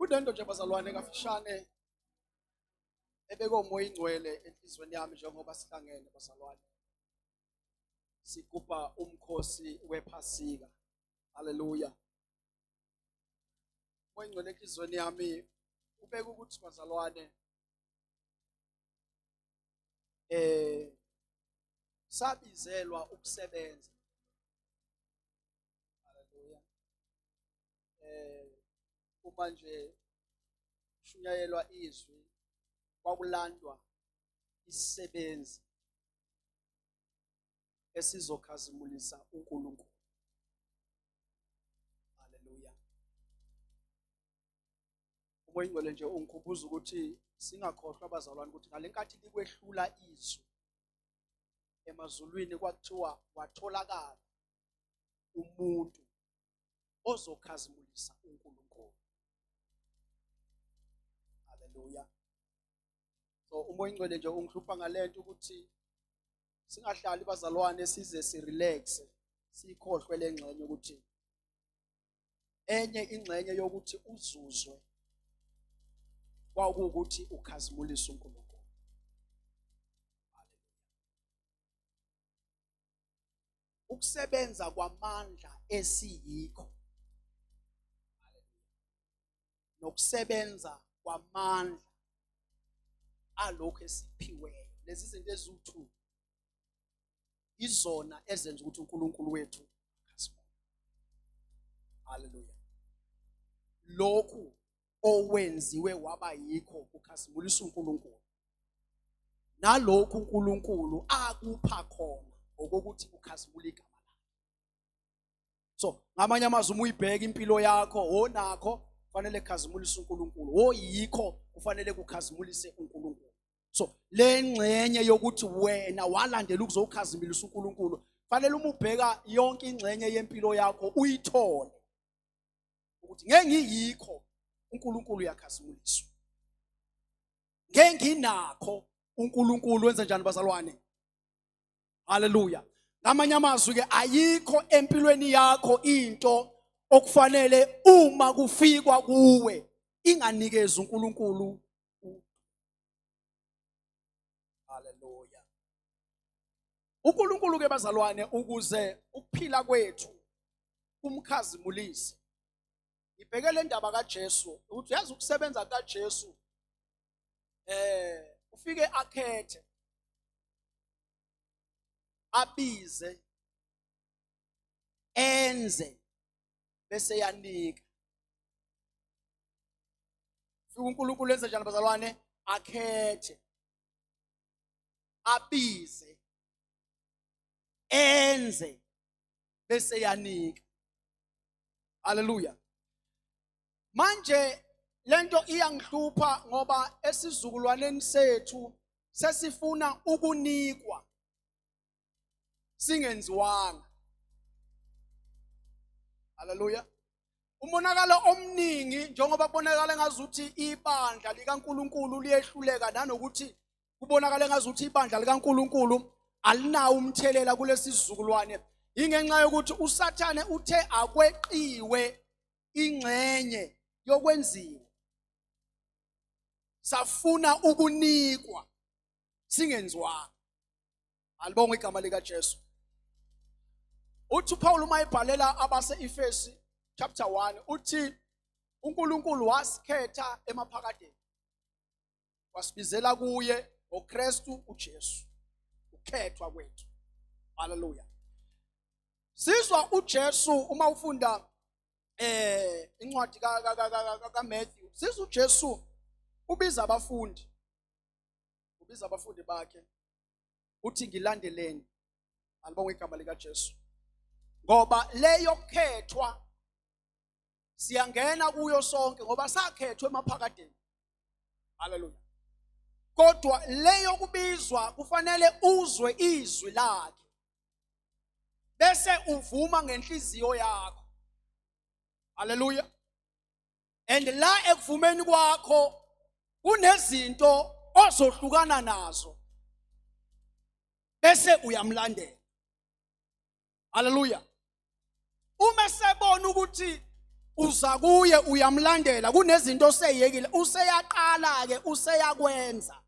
Kunento nje bazalwane kafishane ebekwe umoya ingcwele enhlizweni yami njengoba sihlangene bazalwane. Sigubha umkhosi wePhasika. Haleluya. Umoya ingcwele enhlizweni yami ubeka ukuthi bazalwane sabizelwa ukusebenza. Haleluya. Uma nje kushunyayelwa izwi kwakulandwa isisebenzi esizokhazimulisa uNkulunkulu. Haleluya. Umoya ingcwele nje ungikhumbuza ukuthi singakhohlwa abazalwane ukuthi ngalenkathi likwehlula izwi emazulwini kwakuthiwa watholakala umuntu ozokhazimulisa uNkulunkulu. Haleluya. So umoya ingcwele nje ungihlupha ngalento ukuthi singahlali bazalwane size sirelax sikhohlwe lengxenye ukuthi enye ingxenye yokuthi uzuzwe kwakuwukuthi ukhazimulise uNkulunkulu. Ukusebenza kwamandla esiyikho nokusebenza kwamandla alokho esiphiweyo, lezi zinto eziwu-2 izona ezenza ukuthi uNkulunkulu wethu akhazimule. Haleluya. Lokhu owenziwe waba yikho kukhazimulisa uNkulunkulu, nalokhu uNkulunkulu akupha khona okokuthi ukhazimula igama lakhe. So ngamanye amazwi uma uyibheka impilo yakho onakho kufanele kukhazimulise uNkulunkulu, oyikho kufanele kukhazimulise uNkulunkulu. So le ngxenye yokuthi wena walandela ukuzokhazimulisa uNkulunkulu, fanele uma ubheka yonke ingxenye yempilo yakho uyithole ukuthi ngeke ngiyikho uNkulunkulu uyakhazimuliswa, ngeke nginakho uNkulunkulu wenze njani bazalwane? Haleluya. Ngamanye amazwi ke ayikho empilweni yakho into okufanele uma kufikwa kuwe inganikezi uNkulunkulu. Haleluya. uNkulunkulu ke bazalwane ukuze ukuphila kwethu kumkhazimulise. Ngibheke le ndaba kaJesu ukuthi yazi ukusebenza kaJesu ufike akhethe abize enze bese yanika. Fika uNkulunkulu enze njani bazalwane? Akhethe abize enze bese yanika. Haleluya. Manje lento iyangihlupha ngoba esizukulwaneni sethu sesifuna ukunikwa singenziwanga. Haleluya. Umonakalo omningi njengoba kubonakala ngazuthi ibandla likaNkuluNkulu liyehluleka, nanokuthi kubonakala ngazuthi ibandla likaNkuluNkulu alinawo umthelela kulesi sizukulwane, ingenxa yokuthi uSathane uthe akweqiwe ingxenye yokwenziwa, safuna ukunikwa singenziwanga. Alibonge igama likaJesu. Uthi uPaul uma ebhalela abase-Efesi chapter 1 uthi uNkulunkulu wasikhetha emaphakadeni wasibizela kuye ngoKristu uJesu, ukhethwa kwethu. Haleluya. Sizwa uJesu uma ufunda incwadi ka Matthew, sizwa uJesu ubiza abafundi, ubiza abafundi bakhe uthi ngilandeleni. Alibonge igama likaJesu, ngoba leyo khethwa siyangena kuyo sonke ngoba sakhethwe emaphakadeni. Haleluya. Kodwa leyo kubizwa kufanele uzwe izwi lakhe bese uvuma ngenhliziyo yakho. Haleluya. And la ekuvumeni kwakho kunezinto ozohlukana nazo bese uyamlandela. Haleluya. Uma sebona ukuthi Uza kuye uyamlandela, kunezinto oseyekile, useyaqala ke useyakwenza.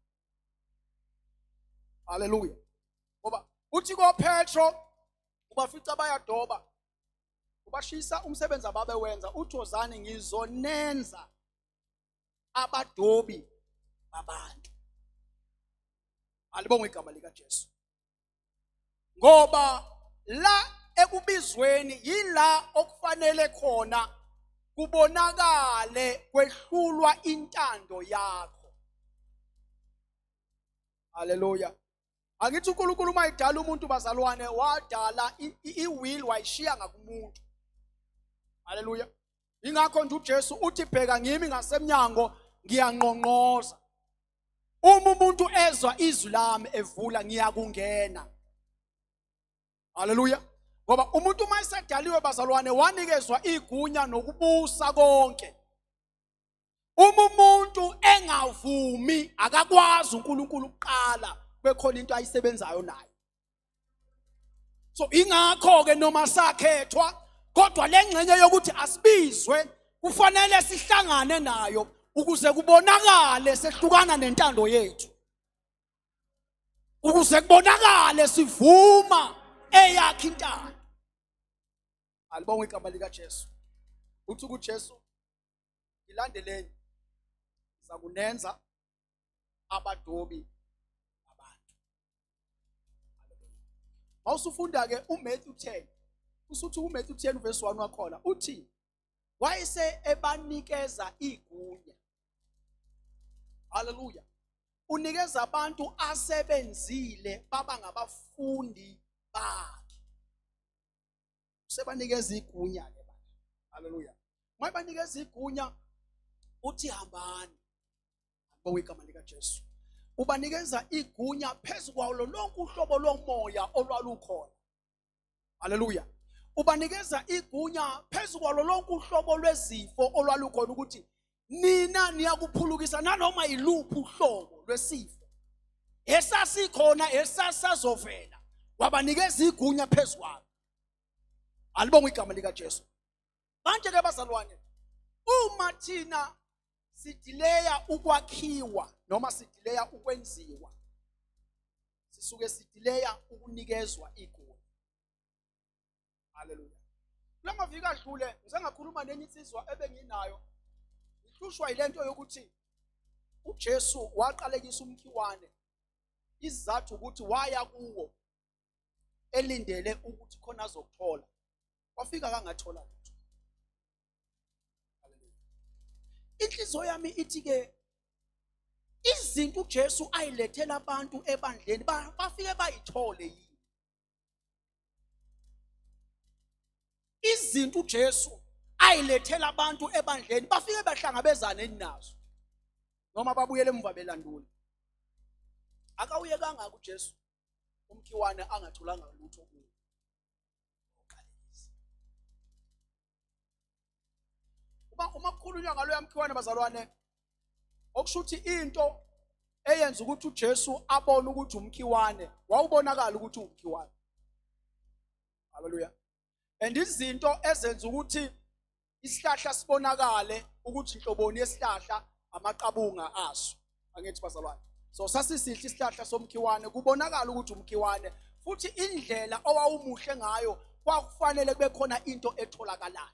Haleluya. Ngoba uthi koPetro ubafica bayadoba, ubashisa umsebenzi ababewenza, uthi wozani ngizonenza abadobi babantu. Alibongwe igama likaJesu. Ngoba la ekubizweni yila okufanele khona kubonakale kwehlulwa intando yakho. Haleluya. Angithi uNkulunkulu uma edala umuntu bazalwane wadala i-will wayishiya ngakumuntu. Haleluya. Ingakho nje uJesu uthi bheka ngimi ngasemnyango ngiyanqonqoza. Uma umuntu ezwa izwi lami evula ngiyakungena. Haleluya. Ngoba umuntu uma esedaliwe bazalwane wanikezwa igunya nokubusa konke. Uma umuntu engavumi akakwazi uNkulunkulu ukuqala bekhona into ayisebenzayo naye. So ingakho ke noma sakhethwa kodwa lengxenye yokuthi asibizwe kufanele sihlangane nayo ukuze kubonakale sehlukana nentando yethu. Ukuze kubonakale sivuma eyakhe intando. Alibongwe igama likaJesu. Uthi kuJesu ngilandeleni ngizakunenza abadobi abantu. Mawusufunda ke uMatthew 10, usuthi uMatthew 10 verse 1 wakhona uthi wayese ebanikeza igunya. Haleluya. Unikeza abantu asebenzile baba ngabafundi bakhe. Usebanikeza igunya ke manje. Haleluya. Mayibanikeza igunya uthi hambani. Alibongwe igama likaJesu. Ubanikeza igunya phezu kwawo lonke uhlobo lomoya olwalukhona. Haleluya. Ubanikeza igunya phezu kwalo lonke uhlobo lwezifo olwalukhona ukuthi nina niyakuphulukisa nanoma yiluphi uhlobo lwesifo esasikhona esasazovela. Wabanikeza igunya phezu kwalo. Alibongwe igama likaJesu. Manje ke bazalwane, uma thina sidileya ukwakhiwa noma sidileya ukwenziwa, sisuke sidileya ukunikezwa igunya. Haleluya. Kula maviki adlule ngisengakhuluma nenye insizwa ebenginayo, ngihlushwa yilento yokuthi uJesu waqalekisa umkhiwane, isizathu ukuthi waya kuwo elindele ukuthi khona azokuthola, wafika kangathola lutho. Inhliziyo yami ithi ke izinto uJesu ayilethela abantu ebandleni bafike bayithole yini? Izinto uJesu ayilethela abantu ebandleni bafike bahlangabezane nazo noma babuyele emuva belandula. Akawuye kangaka uJesu umkhiwane angatholanga lutho kuwo. Uma kukhulunywa ngaloya mkhiwane bazalwane, okusho ukuthi into eyenza ukuthi uJesu abone ukuthi umkhiwane wawubonakala ukuthi umkhiwane. Haleluya. And izinto ezenza ukuthi isihlahla sibonakale ukuthi inhloboni yesihlahla amaqabunga aso. Angithi bazalwane. So sasisihle isihlahla somkhiwane, kubonakala ukuthi umkhiwane, futhi indlela owawumuhle ngayo kwakufanele kube khona into etholakalayo.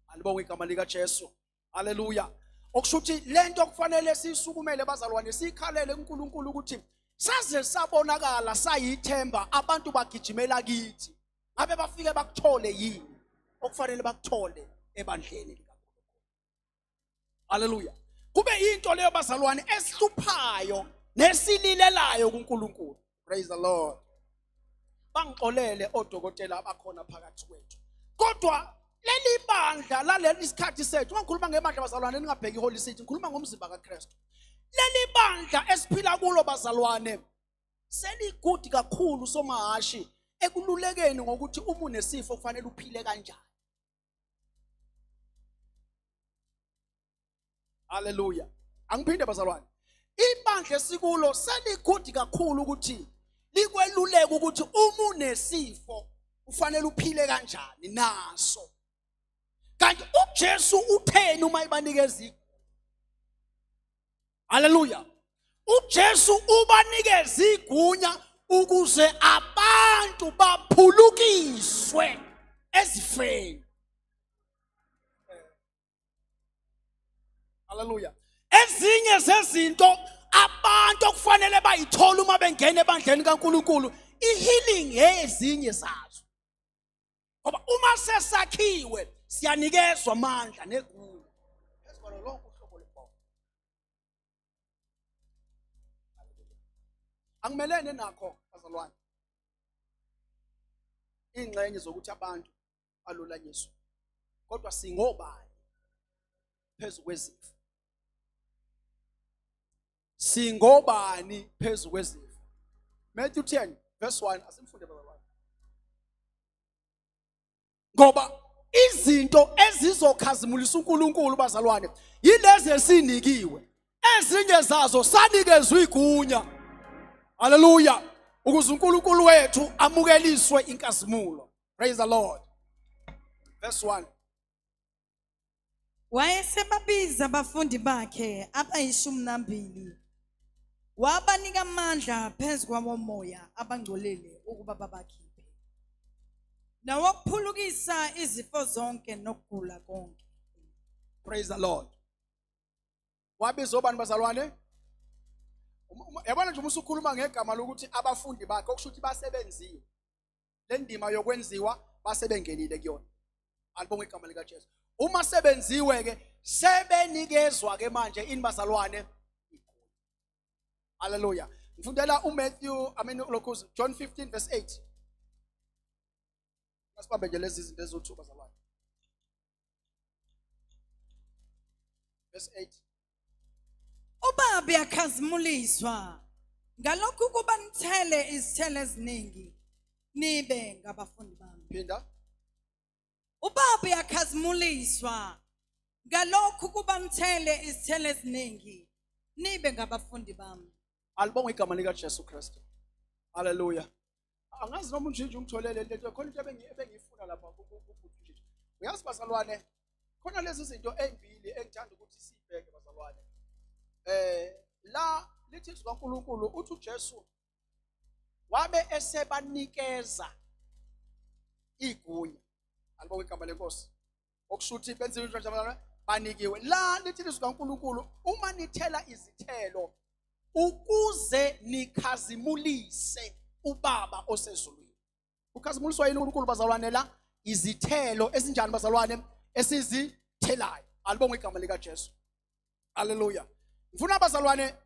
Alibongwe igama likaJesu. Haleluya. Okusho ukuthi lento kufanele siyisukumele bazalwane, siyikhalele kuNkulunkulu ukuthi saze sabonakala sayithemba, abantu bagijimela kithi. Ngabe bafike bakuthole yini okufanele bakuthole ebandleni likaNkulunkulu? Haleluya. Kube into leyo bazalwane esihluphayo nesililelayo kuNkulunkulu. Praise the Lord. Bangixolele odokotela abakhona phakathi kwethu. Kodwa leli bandla laleli sikhathi sethu, ngikhuluma ngebandla bazalwane, ningabheki iHoly City, ngikhuluma ngomzimba kaKristu. Leli bandla esiphila kulo bazalwane seligudi kakhulu somahashi ekululekeni ngokuthi uma unesifo kufanele uphile kanjani. Haleluya. Angiphinde bazalwane. Ibandla esikulo selikhudi kakhulu ukuthi likweluleka ukuthi uma unesifo kufanele uphile kanjani naso. Kanti uJesu utheni uma ibanikeza igunya? Haleluya. UJesu ubanikeza igunya ukuze abantu baphulukiswe ezifeni. Haleluya. Ezinye zezinto abantu okufanele bayithole uma bengena ebandleni kaNkuluNkulu, ihealing ezinye zazo. Ngoba uma sesakhiwe siyanikezwa amandla negunya phezu kwalo lonke uhlobo lobhobo. Angimelene nakho bazalwane. Ingxenye zokuthi abantu alulanyiswe. Kodwa singobani phezu kwezifo? Singobani phezu kwezifo? Matthew 10 verse 1 asimfunde bazalwane. Ngoba izinto ezizokhazimulisa uNkulunkulu bazalwane yilezi esinikiwe. Ezinye zazo sanikezwe igunya. Haleluya. Ukuze uNkulunkulu wethu amukeliswe inkazimulo. Praise the Lord. Verse 1. Wayesebabiza abafundi bakhe abayishumi nambili, wabanika amandla phezu kwawomoya abangcolile ukuba babakhiphe, nawokuphulukisa izifo zonke nokugula konke. Praise the Lord. Wabiza obani bazalwane? Yabona nje uma usukhuluma ngegama lokuthi abafundi bakhe okusho ukuthi basebenziwe. Le ndima yokwenziwa basebengenile kuyona. Alibonge igama likaJesu. Uma sebenziwe ke sebenikezwa ke manje ini bazalwane? Hallelujah. Ngifundela uMatthew, I mean lokhu John 15 verse 8. Asibambe nje lezi zinto eziwu-2 bazalwane. Verse 8. Ubaba uyakhazimuliswa ngalokhu kuba nithele izithelo eziningi nibe ngabafundi bami. Phinda. Ubaba uyakhazimuliswa ngalokhu kuba nithele izithelo eziningi nibe ngabafundi bami. Alibongwe igama likaJesu Kristu. Haleluya. Angazi noma unjinji ungitholele lento khona into ebengiyifuna lapha kubhuti. Uyazi bazalwane khona lezi zinto ezimbili engithanda ukuthi sibheke bazalwane. La lithi izwi kaNkuluNkulu uthi uJesu wabe esebanikeza igunya. Alibongwe igama lenkosi. Okusho ukuthi benziwe into njalo banikiwe. La lithi izwi kaNkuluNkulu uma nithela izithelo ukuze nikhazimulise uBaba osezulwini. Ukhazimuliswa yini uNkulunkulu bazalwane la? Izithelo ezinjani bazalwane esizithelayo. Alibongwe igama likaJesu. Haleluya. Ngifuna bazalwane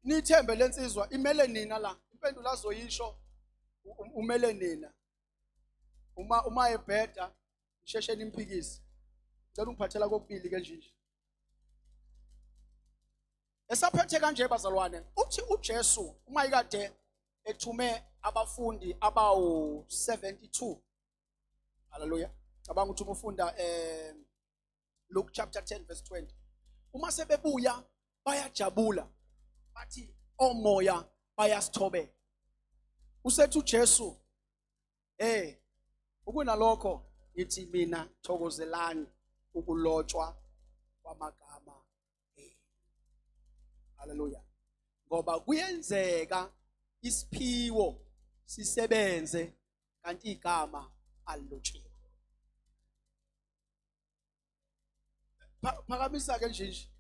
nithembe lensizwa imele nina la. Impendulo azoyisho umele nina. Uma ebheda nisheshe nimphikise. Ngicela ungiphathela kokubili ke nje. Esaphethe kanje bazalwane, uthi uJesu uma ikade ethume abafundi abawu 72. Haleluya. Cabanga ukuthi uma ufunda Luke chapter 10 verse 20. Uma sebebuya bayajabula bathi omoya bayasithobela. Usethi uJesu ukunalokho ngithi mina thokozelani ukulotshwa kwamagama enu. Haleluya. Ngoba kuyenzeka isiphiwo sisebenze kanti igama alilotshiwe. Phakamisa ke nje nje.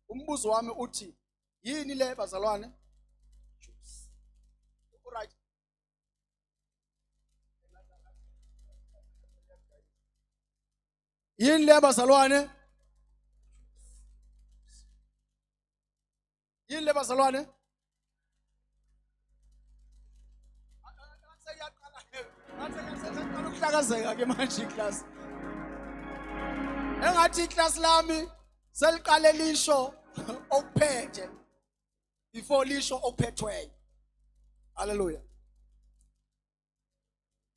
Umbuzo wami uthi yini le bazalwane? Juice. Right. Yini le bazalwane? Yini le bazalwane? Seyaqala ukuhlakazeka ke manje iclass. Engathi iclass lami seliqale lisho okuphethe before lisho okuphethweyo. Hallelujah.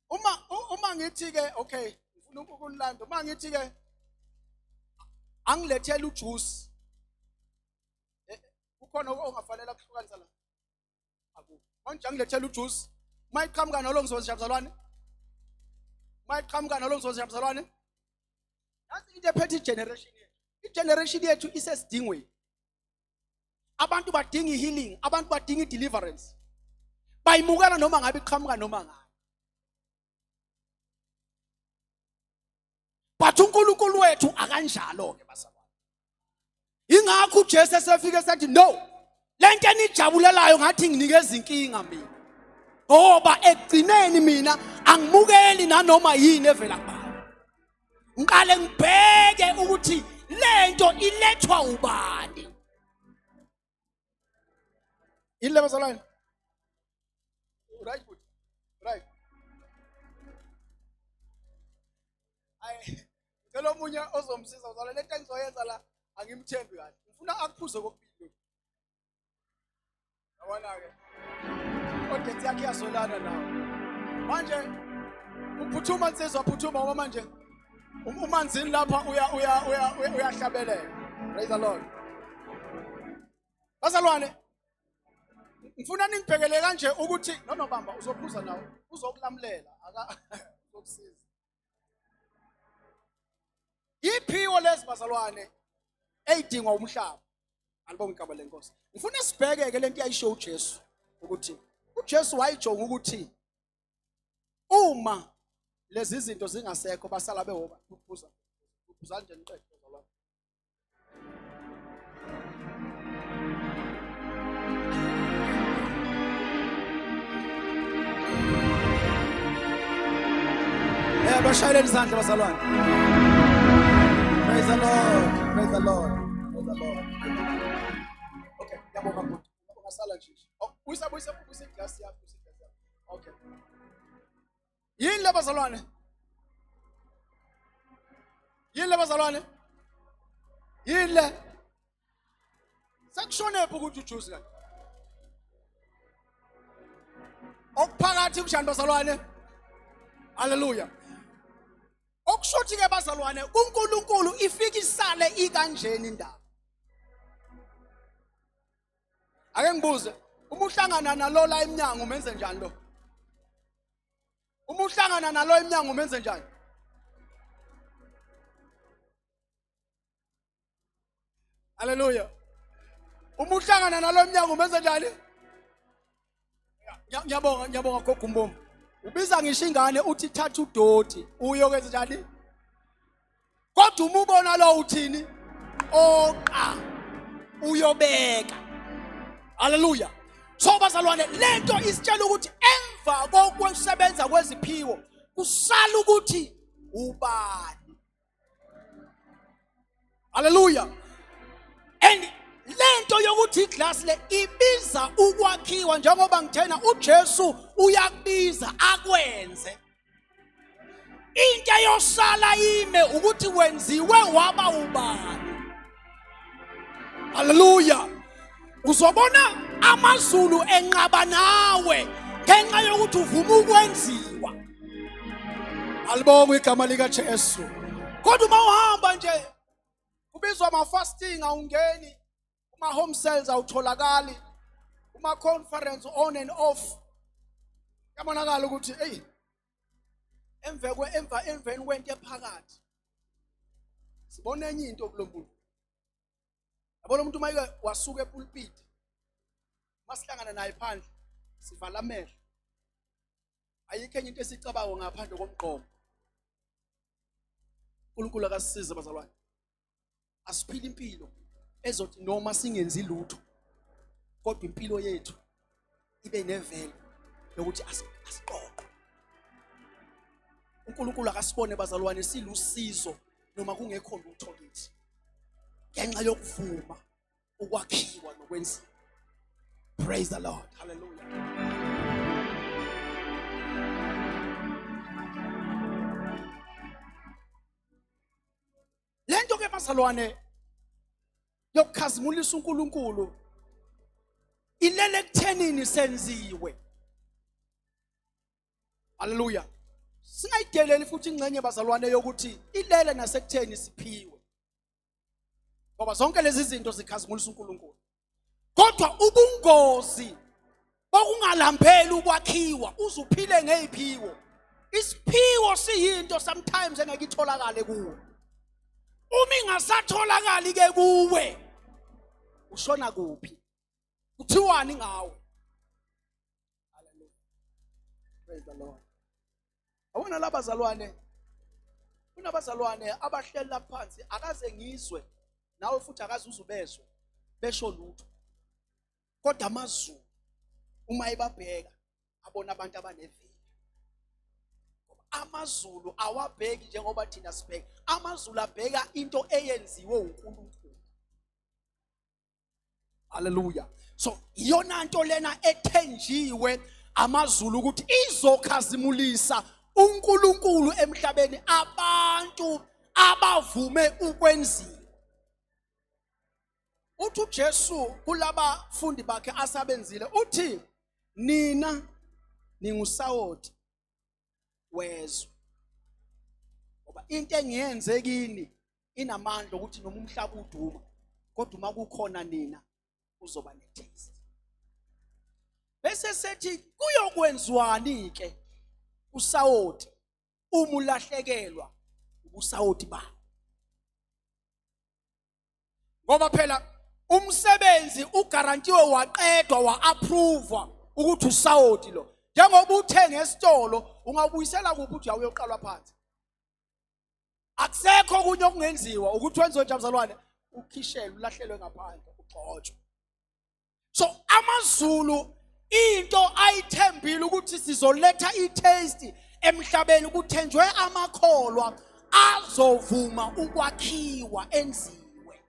Uma ngithi ke okay ngifuna ukunilanda uma ngithi ke angilethele ujuice kukhona ongafanele akuhlukanisa la akukho manje angilethele ujuice uma iqhamuka nalo ngizozisha mzalwane uma iqhamuka nalo ngizozisha mzalwane. Nansi into ephethe igeneration yethu. Igeneration yethu isesidingweni. Abantu badinga i-healing, abantu badinga i-deliverance. Bayimukela noma ngabe iqhamuka noma ngabe. But uNkulunkulu wethu akanjalo ke bazalwane. Ingakho uJesu esefike sethi no, lento enijabulelayo ngathi nginikeza inkinga mina. Ngoba ekugcineni mina angimukeli nanoma yini evela kubani. Ngiqale ngibheke ukuthi lento ilethwa ubani. Yini le bazalwane? Right good. Right. Ayi, ngicela omunye ozomsiza uzala lento engizoyenza la angimthembi kahle. Ngifuna akuphuze kokubili. Yabona ke. Audience yakhe iyazwelana nawe. Manje uphuthuma nsizwa phuthuma ngoba manje umanzini lapha uya uya uya uyahlabelela. Praise the Lord. Bazalwane ngifuna ningibhekele kanje ukuthi no no bamba uzophuza nawe uzokulamulela aka uzokusiza. Iphiwo lezi bazalwane eyidingwa umhlaba. Alibonge igama lenkosi. Ngifuna sibheke ke lento yayisho uJesu ukuthi uJesu wayijonga ukuthi uma lezi zinto zingasekho basala bewoba uphuza uphuza nje niqede bazalwane. Eh bashayeleni izandla bazalwane. Praise the Lord. Praise the Lord. Praise the Lord. Okay, ngiyabonga bhuti. Ungasala nje. Oh, buyisa buyisa buyisa iglasi yakho, buyisa iglasi yakho. Okay. Yini le bazalwane? Yini le bazalwane? Yini le? Sekushonephi ukuthi ujuice kanti? Okuphakathi kunjani bazalwane? Hallelujah. Okusho ukuthi ke bazalwane uNkulunkulu ifika isale ikanjeni indaba. Ake ngibuze, uma uhlangana nalo la emnyango umenze njani lo? Uma uhlangana nalo emnyango umenze njani? Haleluya. Uma uhlangana nalo emnyango umenze njani? Ngiyabonga, ngiyabonga gogo umbomvu. Ubiza ngisho ingane uthi thatha udoti uyokwenza njani? Kodwa uma ubona lo uthini? Oqa uyobeka. Haleluya. So bazalwane lento isitshela ukuthi emva kokusebenza kweziphiwo kusala ukuthi ubani. Haleluya. And lento yokuthi iglass le ibiza ukwakhiwa njengoba ngithena uJesu uyakubiza akwenze. Into eyosala ime ukuthi wenziwe waba ubani. Haleluya. Uzobona amazulu enqaba nawe ngenxa yokuthi uvuma ukwenziwa. Alibongwe igama likaJesu. Kodwa uma uhamba nje kubizwa ama-fasting awungeni, kuma-home cells awutholakali, kuma-conference on and off. Kuyabonakala ukuthi eyi emva kwe emva emveni kwento ephakathi sibona enye into kulo muntu. Yabona umuntu uma ike wasuka epulpiti masihlangana naye phandle sivala amehlo. Ayikho enye into esicabango ngaphandle komgqomo. uNkulunkulu akasisize bazalwane. Asiphile impilo ezothi noma singenzi lutho kodwa impilo yethu ibe nevelo yokuthi asiqoqe. uNkulunkulu akasibone bazalwane silusizo noma kungekho lutho kithi ngenxa yokuvuma ukwakhiwa nokwenziwa. Praise the Lord. Hallelujah. Lento ke bazalwane yokukhazimulisa uNkulunkulu ilele ekuthenini senziwe. Haleluya. Singayideleli futhi ingxenye bazalwane yokuthi ilele nasekutheni siphiwe. Ngoba zonke lezi zinto zikhazimulisa uNkulunkulu. Kodwa ubungozi bokungalambeli ukwakhiwa uzuphile ngeziphiwo. Isiphiwo siyinto sometimes engeke itholakale kuwe. Uma ingasatholakali ke kuwe, ushona kuphi? Kuthiwani ngawe? Hallelujah, praise the Lord. Awona labazalwane, kunabazalwane abahleli lapha phansi, akaze ngizwe nawe futhi akaze uzubezwe besho lutho, kodwa amazulu uma ebabheka abona abantu abaneveli. Amazulu awabheki njengoba thina sibheka. Amazulu abheka into eyenziwe uNkulunkulu. Haleluya. So iyona nto lena ethenjiwe amazulu ukuthi izokhazimulisa uNkulunkulu emhlabeni, abantu abavume ukwenziwa. Uthi uJesu kulabafundi bakhe asabenzile, uthi nina ningusawoti wezwe, ngoba into engiyenze kini inamandla ukuthi noma umhlaba uduma, kodwa uma kukhona nina uzoba netaste. Bese sethi kuyokwenziwani ke usawoti uma ulahlekelwa ubusawoti bawo? Ngoba phela umsebenzi ugarantiwe, waqedwa, wa-approve ukuthi usawoti lo. Njengoba uthenge esitolo, ungawubuyisela kuphi? Uthi awuyoqalwa phansi, akusekho okunye okungenziwa ukuthi wenziwe nje mzalwane, ukhishelwe, ulahlelwe ngaphandle, ugxotshwe. So amazulu into ayithembile ukuthi sizoletha itaste emhlabeni, kuthenjwe amakholwa azovuma ukwakhiwa enziwe.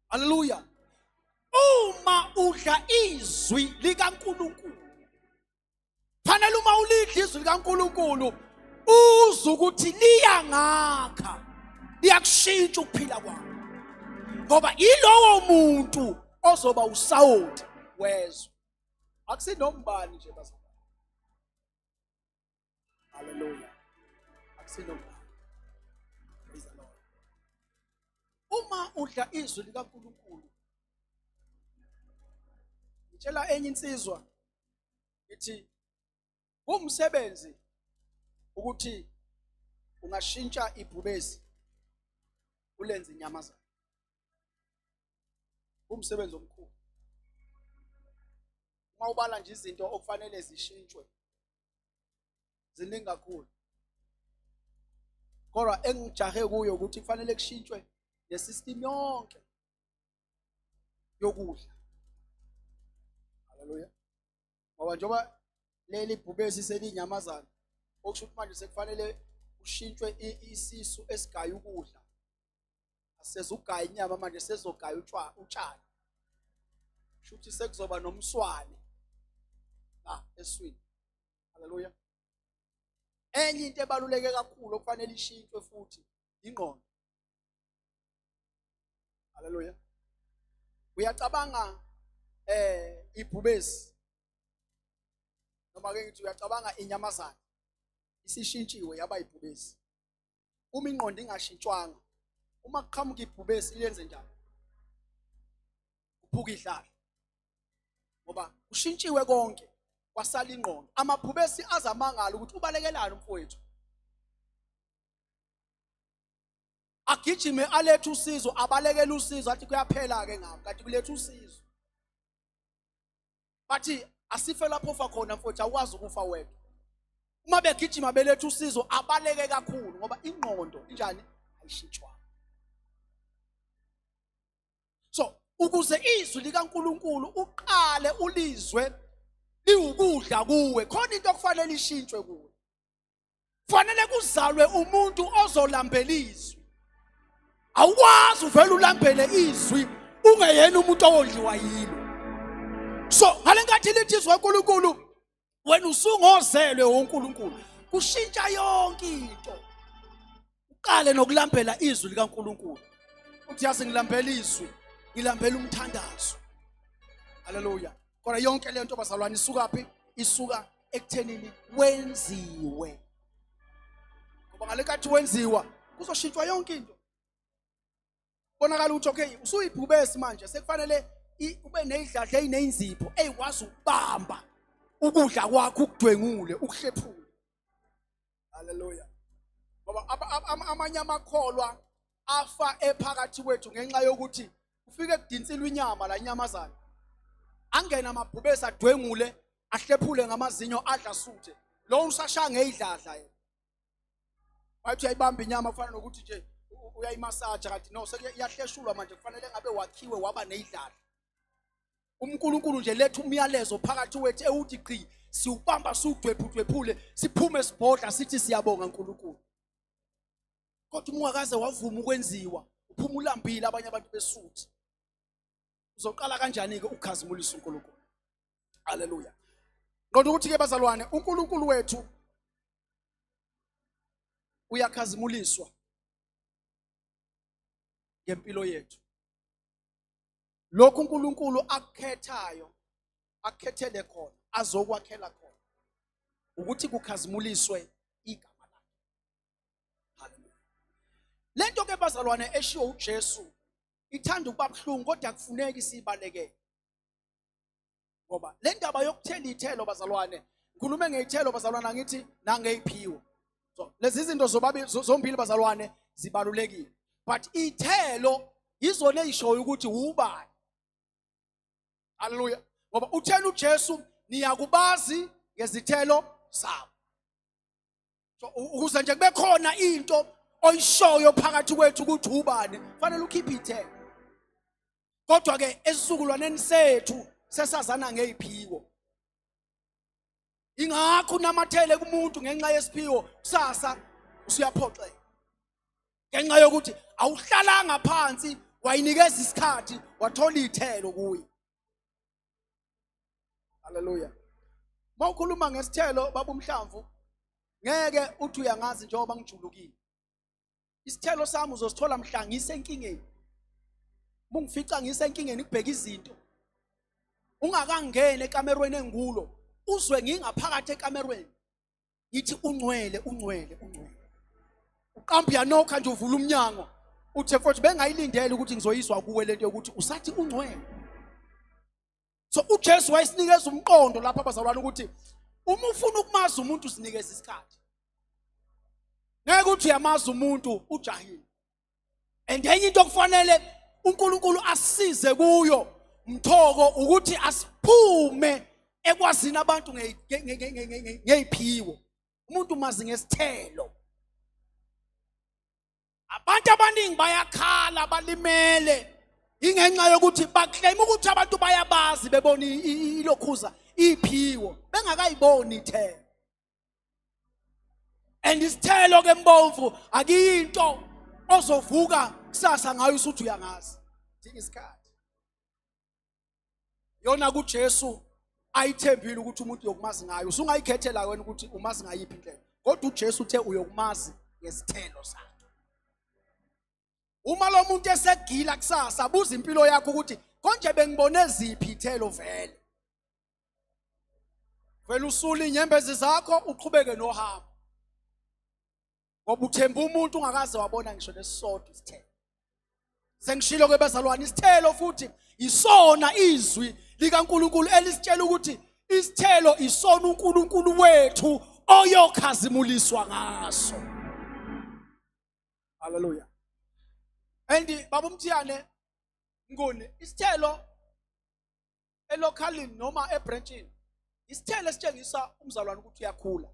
Haleluya. Uma udla izwi likaNkuluNkulu, fanele uma ulidla izwi likaNkuluNkulu uzwe ukuthi liyangakha, liyakushintsha ukuphila kwakho, ngoba ilowo muntu ozoba usawoti wezwe, akusinombani nje bazalwane. Haleluya, akusinombani. Praise the Lord. Uma udla izwi likaNkuluNkulu, ngitshela enye insizwa ithi kumsebenzi ukuthi ungashintsha ibhubesi ulenze inyamazana, umsebenzi omkhulu. Uma ubala nje izinto okufanele zishintshwe ziningi kakhulu, kodwa engijahe kuyo ukuthi kufanele kushintshwe nesystem yonke yokudla. Haleluya. Ngoba njengoba leli bhubesi seliyinyamazana, okusho ukuthi manje sekufanele kushintshwe isisu esigaya ukudla, asezugaya inyama manje, sezogaya utshani, shuthi sekuzoba nomswane la eswini. Haleluya. Enye into ebaluleke kakhulu okufanele ishintshwe futhi ingqondo. Haleluya. Uyacabanga ibhubesi, noma ke ngithi uyacabanga inyamazana isishintshiwe yaba ibhubesi, uma ingqondo ingashintshwanga, uma kuqhamuka ibhubesi liyenze njani? Kuphuka idlala, ngoba kushintshiwe konke, kwasala ingqondo. Amabhubesi azamangala ukuthi ubalekelani umfowethu, agijime alethe usizo, abalekele usizo, athi kuyaphela ke ngabo, kanti kuletha usizo. Bathi asife lapho ufa khona mfowethu, awukwazi ukufa wedwa. Uma begijima beletha usizo, abaleke kakhulu, ngoba ingqondo injani? Ayishintshwanga. So ukuze izwi likaNkuluNkulu uqale ulizwe liwukudla kuwe, khona into okufanele ishintshwe kuwe. Fanele kuzalwe umuntu ozolambela izwi. Awukwazi uvela ulambele izwi ungeyena umuntu owondliwa yilo. So ngale nkathi lithi izwi kaNkuluNkulu, wena usungozelwe uNkulunkulu, kushintsha yonke into. Uqale nokulambela izwi likaNkuluNkulu, uthi yazi ngilambela izwi, ngilambela umthandazo. Haleluya. Kodwa yonke le nto bazalwane isuka phi? Isuka ekuthenini wenziwe, ngoba ngale nkathi wenziwa kuzoshintshwa yonke into. Bonakala ukuthi okay, usuyibhubesi manje, sekufanele ube nezidladla ezinenzipho ezikwazi ukubamba ukudla kwakho, ukudwengule, ukuhlephule. Haleluya. Ngoba Ngoba amanye amakholwa afa ephakathi kwethu ngenxa yokuthi ufike kudinsilwa inyama la inyamazana. Angena amabhubesi adwengule ahlephule ngamazinyo adla suthe. Lo usashaya ngeyidladla yena. Wathi uyayibamba inyama kufana nokuthi nje uyayimasaja kanti no sekuyahleshulwa manje kufanele ngabe wakhiwe waba neyidladla. uNkulunkulu nje letha umyalezo phakathi wethu ewuthi qhi siwubamba siwudwephudwephule siphume sibhodla sithi siyabonga uNkulunkulu kodwa uma ungakaze wavuma ukwenziwa uphuma ulambile abanye abantu besuthi uzoqala kanjani ke ukukhazimulisa uNkulunkulu haleluya qonda ukuthi ke bazalwane uNkulunkulu wethu uyakhazimuliswa ngempilo yethu lokhu uNkulunkulu akukhethayo akukhethele khona azokwakhela khona ukuthi kukhazimuliswe igama lakhe haleluya lento ke bazalwane eshiwo uJesu ithanda ukuba buhlungu kodwa kufuneki siyibalekele ngoba le ndaba yokuthela ithelo bazalwane ngikhulume ngeyithelo bazalwane angithi nangeyiphiwo so lezi zinto zobabi zombili bazalwane zibalulekile but ithelo yizona eyishoyo ukuthi ubani haleluya ngoba uthena uJesu niyakubazi ngezithelo zabo so ukuze nje kube khona into oyishoyo phakathi kwethu ukuthi ubani fanele ukhiphe ithelo kodwa ke esizukulwaneni sethu sesazana ngeziphiwo ingakho unamathele kumuntu ngenxa yesiphiwo kusasa usuyaphoxeka ngenxa yokuthi awuhlalanga phansi wayinikeza isikhathi wathola ithelo kuye haleluya mawukhuluma ngesithelo baba umhlamvu ngeke uthi uyangazi njengoba ngijulukile isithelo sami uzosithola mhla ngisenkingeni mungifica ngisenkingeni kubheka izinto ungakangeni ekamerweni engulo uzwe ngingaphakathi ekamerweni ngithi ungcwele ungcwele ungcwele uqamba uyanokha nje uvula umnyango uthe mfowethu bengayilindele ukuthi ngizoyizwa kuwe lento yokuthi usathi ungcwele so uJesu wayesinikeza umqondo lapha abazalwane ukuthi uma ufuna ukumazi umuntu usinikeza isikhathi ngeke uthi uyamazi umuntu ujahile and enye into okufanele uNkulunkulu asisize kuyo mthoko ukuthi asiphume ekwazini abantu ngeyiphiwo umuntu umazi ngesithelo abantu abaningi bayakhala balimele ingenxa yokuthi baclaim ukuthi abantu bayabazi bebona ilokhuza iphiwo bengakayiboni ithelo and isithelo ke mbomvu akuyinto ozovuka kusasa ngayo usuthi uyangazi dinga isikhathi yona kuJesu ayithembile ukuthi umuntu uyokumazi ngayo usungayikhethela wena ukuthi umazi ngayiphi indlela kodwa uJesu uthe uyokumazi ngezithelo zakhe uma lo muntu esegila kusasa buza impilo yakho ukuthi konje bengibone ziphi ithelo vele vele usule inyembezi zakho uqhubeke nohambo ngoba uthemba umuntu ungakaze wabona ngisho nesisodwa isithelo sengishilo ke bazalwane isithelo futhi isona izwi likaNkuluNkulu elisitshela ukuthi isithelo isona uNkulunkulu wethu oyokhazimuliswa ngaso haleluya and baba umthiyane nguni isithelo elocalini noma ebranchini isithelo esitshengisa umzalwane ukuthi uyakhula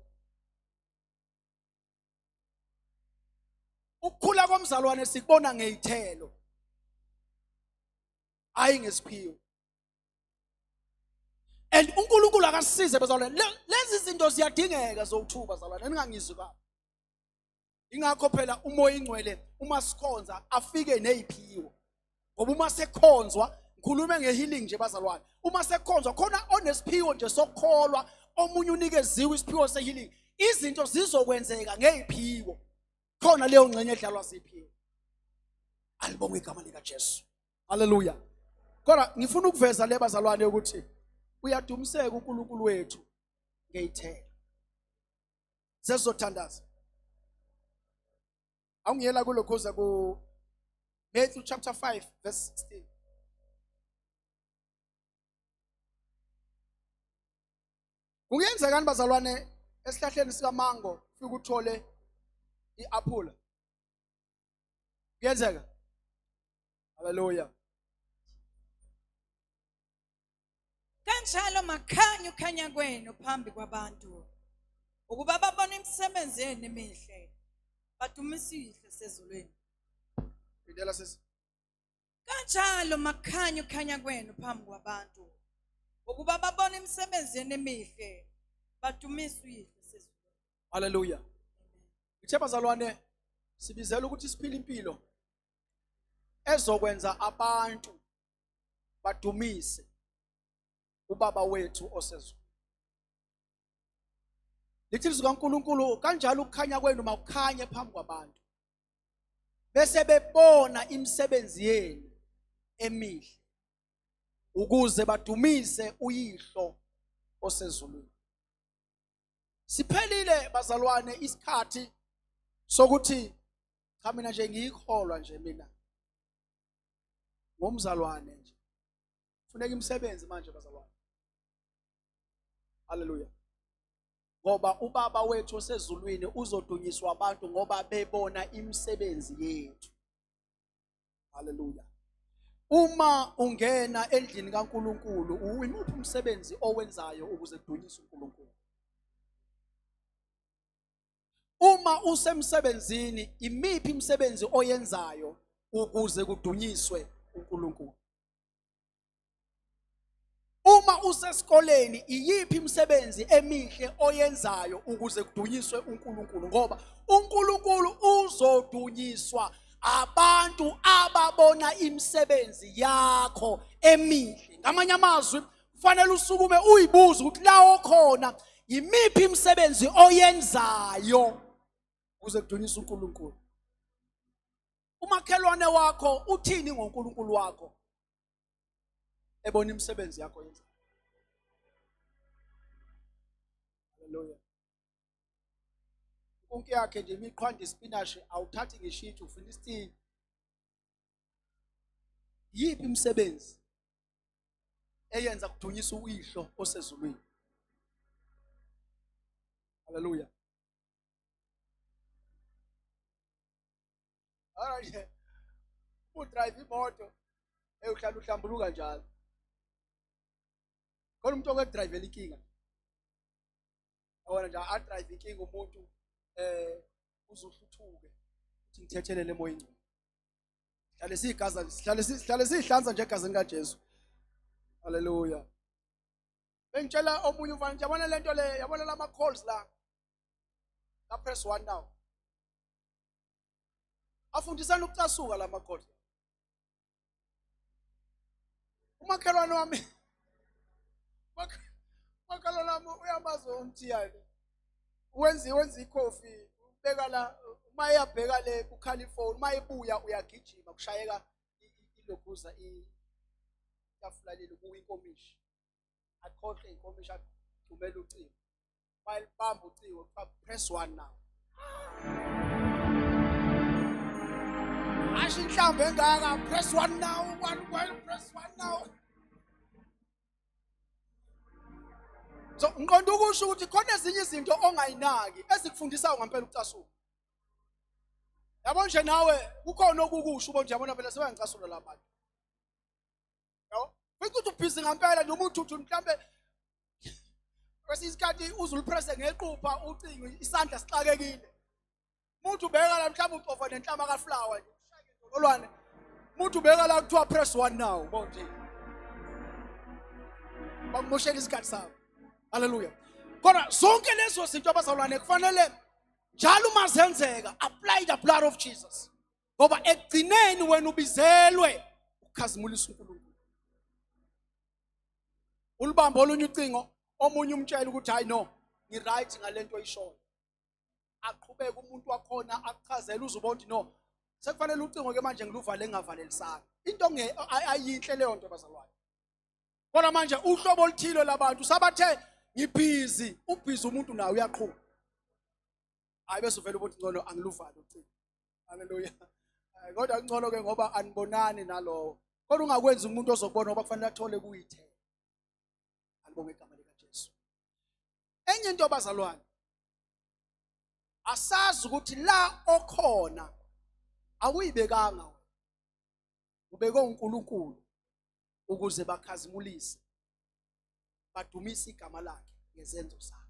ukukhula komzalwane sikubona ngeyithelo hayi ngesiphiwo and uNkulunkulu akasisize bazalwane lezi zinto ziyadingeka zowuthuba bazalwane ningangizwi kabi ingakho phela umoya ingcwele uma sikhonza afike neziphiwo ngoba uma sekhonzwa ngikhulume ngehealing nje bazalwane uma sekhonzwa khona onesiphiwo nje sokukholwa omunye unikeziwe isiphiwo sehealing izinto zizokwenzeka ngeziphiwo khona leyo ngxenye edlalwa ziphiwo alibongwe igama likaJesu haleluya kodwa ngifuna ukuveza le bazalwane ukuthi uyadumiseka uNkulunkulu wethu ngeyithelo sesizothandaza awungiyela kulokhuza ku Matthew chapter 5 verse 16 Kungenzekani bazalwane esihlahleni sikamango ufike uthole I-aphula. Kuyenzeka. Haleluya. Kanjalo makhanya ukhanya kwenu phambi kwabantu ukuba babone imisebenzi yenu emihle badumise uYihlo osezulwini. Phindela sisi. Kanjalo makhanya ukhanya kwenu phambi kwabantu ukuba babone imisebenzi yenu emihle badumise uYihlo osezulwini. Haleluya. Ngithe bazalwane sibizela ukuthi siphile impilo ezokwenza abantu badumise ubaba wethu osezulwini. Lithi izwi kaNkulunkulu kanjalo ukukhanya kwenu makukhanye phambi kwabantu bese bebona imisebenzi yenu emihle ukuze badumise uyihlo osezulwini. Siphelile bazalwane isikhathi sokuthi cha mina nje ngiyikholwa nje mina ngomzalwane nje funeka imisebenzi manje bazalwane. Haleluya. Ngoba ubaba wethu osezulwini uzodunyiswa abantu ngoba bebona imisebenzi yethu. Haleluya. Uma ungena endlini kaNkuluNkulu, imuphi umsebenzi owenzayo ukuze kudunyiswe uNkulunkulu? Uma usemsebenzini, imiphi imisebenzi oyenzayo ukuze kudunyiswe uNkulunkulu? Uma usesikoleni iyiphi imisebenzi emihle oyenzayo ukuze kudunyiswe uNkulunkulu ngoba uNkulunkulu uzodunyiswa abantu ababona imisebenzi yakho emihle. Ngamanye amazwi kufanele usukume uyibuze ukuthi la okhona yimiphi imisebenzi oyenzayo ukuze kudunyiswe uNkulunkulu. Umakhelwane wakho uthini ngoNkulunkulu wakho ebona imisebenzi yakho yenza? Haleluya. Inkunki yakhe nje imiqhwanda isipinashi awuthathi ngisho ithi ufuna isitini. Yiphi imisebenzi eyenza kudunyisa uyihlo osezulwini? Haleluya. Alright. Udrive imoto eyohlala uhlambuluka njalo. Khona umuntu okudrivela inkinga. Yabona nje adrive inkinga umuntu eh uzohluthuke uthi ngithethelele emoyeni. Sihlale sigaza sihlale sihlale sihlanza nje egazini kaJesu. Haleluya. Bengitshela omunye umfana yabona lento le yabona lama calls la. La press 1 now. Afundisana ukucasuka la makhosi. Umakhelwane wami umakhelwane wami uyamazi umthiyane. Wenza wenza ikhofi ubeka la uma eyabheka le kukhala ifoni uma ebuya uyagijima kushayeka ilokhuza itafula leli kuwa inkomishi. Akhohle inkomishi athumele ucingo. Bayalibamba ucingo kuthiwa press one now. Asho inhlamvu engaka press one now one one press one now. So ngiqonda ukusho ukuthi khona ezinye izinto ongayinaki ezikufundisayo ngempela ukucasuka. Yabo nje nawe kukhona okukusho ubona nje yabona phela sebangicasula la bantu. Yabo? Futhi uthi ubhizi ngempela noma uthuthu mhlambe kwesinye isikhathi uze ulipresse ngequpha ucingo isandla sixakekile. Umuntu ubeka la mhlawumbe ucofa nenhlama kaflower nje ushake indololwane. Umuntu ubeka la kuthiwa press one now bonje. Bakumoshela isikhathi sabo. Haleluya. Kodwa zonke lezo zinto abazalwane kufanele njalo uma zenzeka apply the blood of Jesus. Ngoba ekugcineni wena ubizelwe ukukhazimulisa uNkulunkulu. Ulibamba olunye ucingo omunye umtshela ukuthi hayi no ngi-right ngalento oyishoyo. Aqhubeke umuntu wakhona akuchazele uzubona ukuthi no sekufanele ucingo ke manje ngiluvale ngingavalelisanga. Into ayinhle leyo nto bazalwane. Kodwa manje uhlobo oluthile labantu sabathe ngibhizi, ubhizi umuntu naye uyaqhuba. Hayi bese uvela ukuthi ngcono angiluvali ucingo. Haleluya. Kodwa kungcono ke ngoba anibonani nalowo. Kodwa ungakwenzi umuntu ozokubona ngoba kufanele athole kuyithela. Alibonge igama likaJesu. Enye into bazalwane. Asazi ukuthi la okhona awuyibekanga wena, ubekwe uNkulunkulu ukuze bakhazimulise, badumise igama lakhe ngezenzo zakho.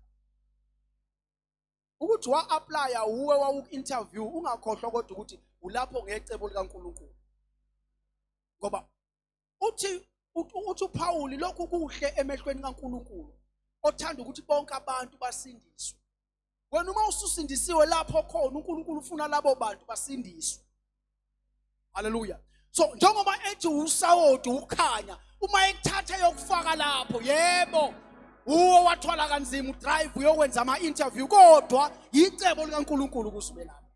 Ukuthi wa-aplaya uwe wawu-interview, ungakhohlwa kodwa ukuthi ulapho ngecebo likaNkulunkulu, ngoba uthi uPaul lokhu kuhle emehlweni kaNkulunkulu othanda ukuthi bonke abantu basindiswe. Wena uma ususindisiwe lapho khona uNkulunkulu ufuna labo bantu basindiswe. Haleluya. So njengoba ethi usawoti ukhanya, uma ekuthatha yokufaka lapho, yebo uwo wathwala kanzima udrive uyokwenza ama-interview, kodwa yicebo likaNkulunkulu ukuze lapho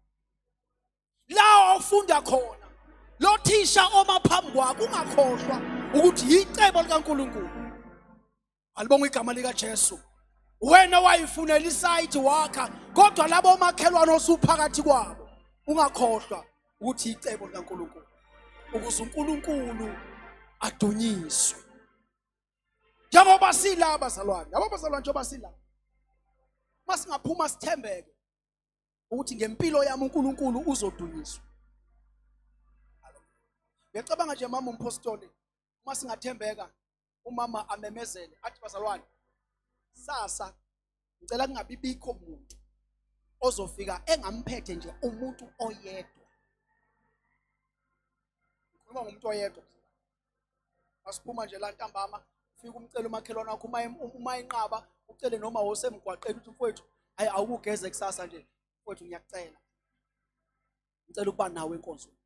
la ofunda khona. Lo thisha oma phambi kwakho, ungakhohlwa ukuthi yicebo likaNkulunkulu. Alibonga igama likaJesu. Wena wayifunela isayidi wakha, kodwa labo omakhelwane osuphakathi kwabo, ungakhohlwa ukuthi icebo likaNkulunkulu ukuze uNkulunkulu adunyiswe. Njengoba sila bazalwane, yabo bazalwane, njengoba sila, masingaphuma sithembeke ukuthi ngempilo yami uNkulunkulu uzodunyiswa. Ngiyacabanga nje mama umpostoli, uma singathembeka umama amemezele athi, bazalwane, sasa ngicela kungabi bikho muntu ozofika engamphethe nje umuntu oyedwa. Ngikhuluma ngomuntu oyedwa. Masiphuma nje la ntambama, ufike umcele umakhelwane wakho, uma enqaba ucele noma wosemgwaqeni uthi, mfowethu, hayi, awukugeze kusasa nje, mfowethu, ngiyakucela, ngicela ukuba nawe enkonzweni.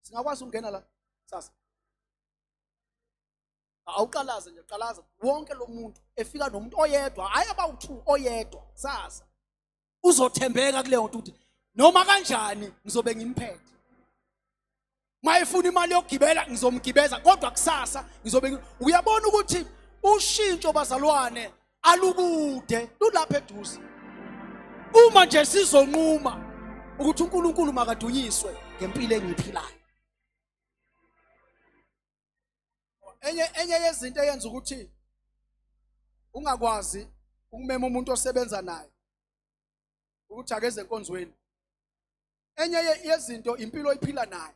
Singakwazi ukungena la sasa? Awuqalaze nje, qalaza wonke lo muntu efika nomuntu oyedwa, hayi abawu-2, oyedwa sasa uzothembeka kuleyo nto ukuthi noma kanjani ngizobe ngimphethe. Mayefuna imali yokugibela ngizomgibeza, kodwa kusasa ngizobe. Uyabona ukuthi ushintsho bazalwane alukude, lulapha eduze, uma nje sizonquma ukuthi uNkulunkulu makadunyiswe ngempilo engiyiphilayo. Enye yezinto eyenza ukuthi ungakwazi ukumema umuntu osebenza naye ukuthi akeze enkonzweni, enye yezinto impilo oyiphila naye.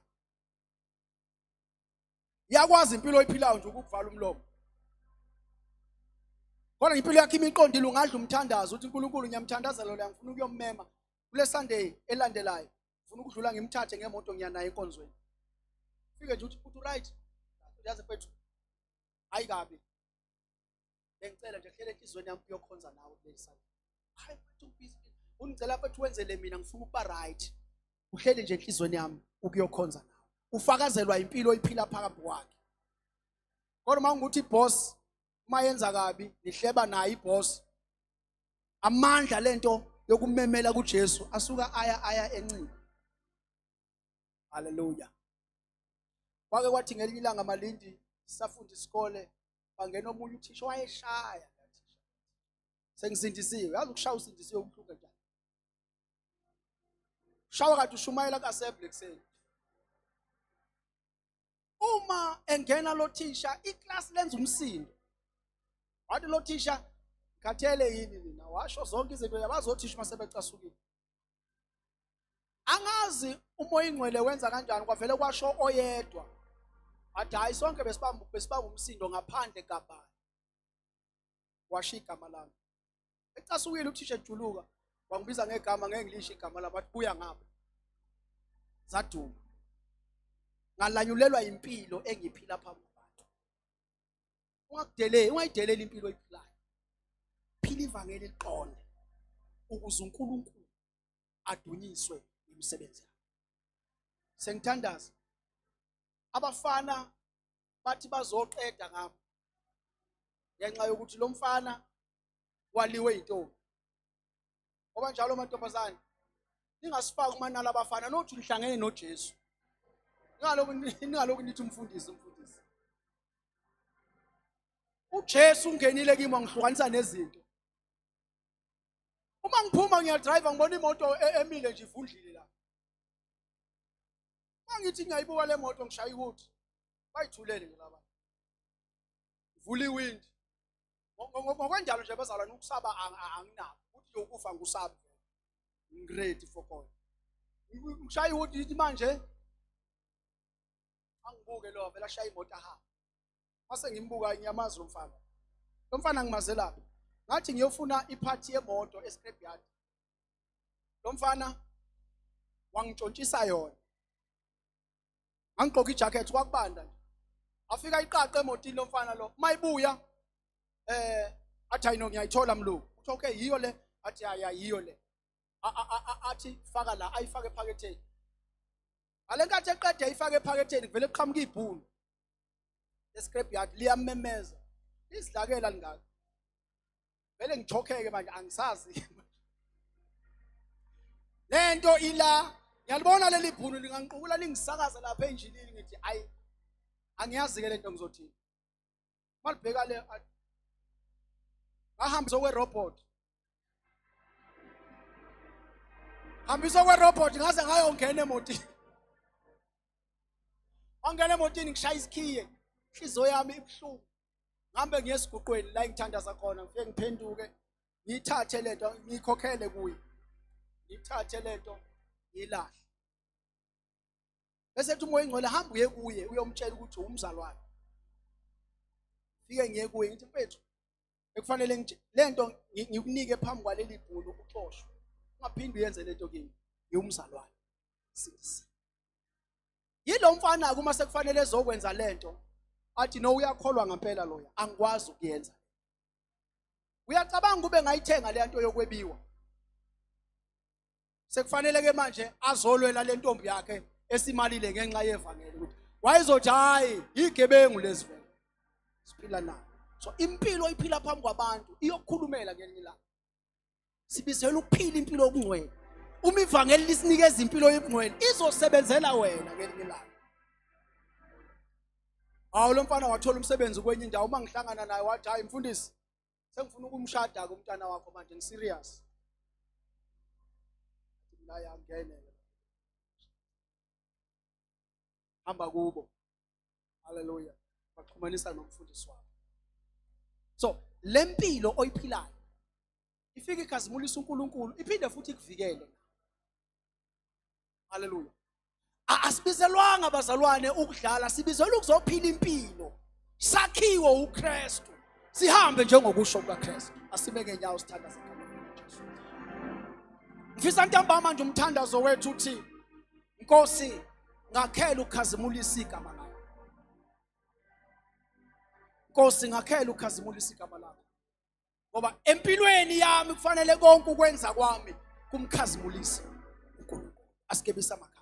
Iyakwazi impilo oyiphilayo nje ukukuvala umlomo, kodwa impilo yakho imiqondile, ungadla umthandazo uthi, uNkulunkulu, ngiyamthandazela lo, ngifuna ukuyommema kule Sunday elandelayo, ngifuna ukudlula ngimthathe ngemoto, ngiya naye enkonzweni. Fike nje uthi right, uyazi mfethu, hayi kabi, bengicela nje kuhlele enhliziyweni yami uyokhonza nawe kuleli Sunday. Hayi mfethu, ubusy, ungicela mfethu wenzele mina, ngifuna ukuba right, uhleli nje enhliziyweni yami ukuyokhonza nawe. Ufakazelwa impilo oyiphila phakathi kwakhe. Kodwa uma ungukuthi iboss uma yenza kabi nihleba naye iboss, amandla lento yokumemela kuJesu asuka aya encini. Haleluya. Kwake kwathi ngelinye ilanga, malindi sisafunda isikole, bangena omunye uthisha wayeshaya. Sengisindisiwe, yazi ukushaya usindisiwe ubuhlungu kanjani. Shawa kade ushumayela ku-assembly ekuseni. Uma engena lo thisha, iklasi lenza umsindo. Wathi lo thisha, khathele yini nina? Washo zonke izinto, yabazi othisha uma sebecasukile. Angazi uMoya ingcwele wenza kanjani, kwavele kwasho oyedwa wathi, hayi, sonke besibamba umsindo ngaphandle kabani. Washo igama lami. Ecasukile uthisha, ejuluka, wangibiza ngegama, ngeke ngilisho igama lami, wathi, buya ngapha. Zaduma, ngalanyulelwa impilo engiphila phambi kwabantu. Ungakudeleli, ungayideleli impilo oyiphilayo. Phila ivangeli liqonde ukuze uNkulunkulu adunyiswe imisebenzi yakho. Sengithandaza, abafana bathi bazoqeda ngami ngenxa yokuthi lo mfana waliwe intombi. Ngoba njalo amantombazane ningasifaki umanala abafana, nothi nihlangene noJesu, ningalokhu nithi umfundisi, umfundisi. UJesu ungenile kimi wangihlukanisa nezinto. Uma ngiphuma ngiyadrive, ngibona imoto emile nje ivundlile la. Mangithi ngiyayibuka le moto, ngishaya ukuthi bayithulele nje laba, vula iwindi. Ngokwenjalo nje bazalwane, ukusaba anginako ukuthi nje ukufa ngusabi. Ngiready for God. Ngishaya ihodi ithi manje angibuke lo vele ashaya imoto ahambe. Mase ngimbuka ngiyamazi lo mfana. Lo mfana ngimazelaphi? Ngathi ngiyofuna iphathi yemoto escrap yard. Lo mfana wangintshontshisa yona. Ngangigqoka ijacket kwakubanda nje. Afika iqaqe emotini lo mfana lo. Mayibuya athi hayi no ngiyayithola mlungu. Uthi okay yiyo le, athi hayi yiyo le. Athi faka la, ayifake ephaketheni. Ngale nkathi eqede ayifake ephaketheni kuvele kuqhamuka ibhunu. Lescrap yard liyamemeza. Isidlakela lingaka. Vele ngithokheke manje angisazi. Lento ila ngiyalibona leli bhunu lingangiqukula lingisakaza lapha enjinini ngithi ayi angiyazi ke lento ngizothini. Malibheka le ngahambisa okwe robot. Hambisa okwe robot ngaze ngayongena emotini. Wangena emotini ngishaya isikhiye. Inhliziyo yami ibuhlungu. Ngihambe ngiye esiguqweni la engithandaza khona ngifike ngiphenduke ngiyithathe lento ngiyikhokhele kuye. Ngiyithathe lento ngiyilahle. Bese ethi uMoya oNgcwele hamba uye kuye uyomtshela ukuthi umzalwane. Fike ngiye kuye ngithi mfethu ekufanele lento ngikunike phambi kwaleli bhulu uxoshwe. Ungaphinde uyenze lento kimi. Ngiwumzalwane. Sindisiwe. Yilo mfana uma sekufanele ezokwenza lento athi no uyakholwa ngempela loya angikwazi ukuyenza. Uyacabanga kube ngayithenga le nto yokwebiwa. Sekufanele ke manje azolwela le ntombi yakhe esimalile ngenxa yevangeli ukuthi wayezothi hayi igebengu lezi vele siphila nayo. So impilo iphila phambi kwabantu iyokukhulumela ngelinye ilanga. Sibizelwe ukuphila impilo yobungcwele. Uma ivangeli lisinikeza impilo yobungcwele izosebenzela wena ngelinye ilanga. Hawu lo mfana wathola umsebenzi kwenye indawo uma ngihlangana naye wathi hayi mfundisi sengifuna ukumshada ke umntana wakho manje ngiserious. Mina yangene. Hamba kubo. Hallelujah. Baxhumanisa nomfundisi wakho. So lempilo oyiphilayo ifike ikhazimulisa uNkulunkulu iphinde futhi ikuvikele. Hallelujah. Asibizelwanga bazalwane ukudlala, sibizelwe ukuzophila impilo. Sakhiwe uKristu. Sihambe njengokusho kukaKristu. Asibeke inyawo sithandaze egameni likaJesu. Ngifisa ntambama nje umthandazo wethu uthi Nkosi ngakhela ukukhazimulisa igama lakho. Nkosi ngakhela ukukhazimulisa igama lakho. Ngoba empilweni yami kufanele konke ukwenza kwami kumkhazimulise uNkulunkulu. Asikebisa amakhanda.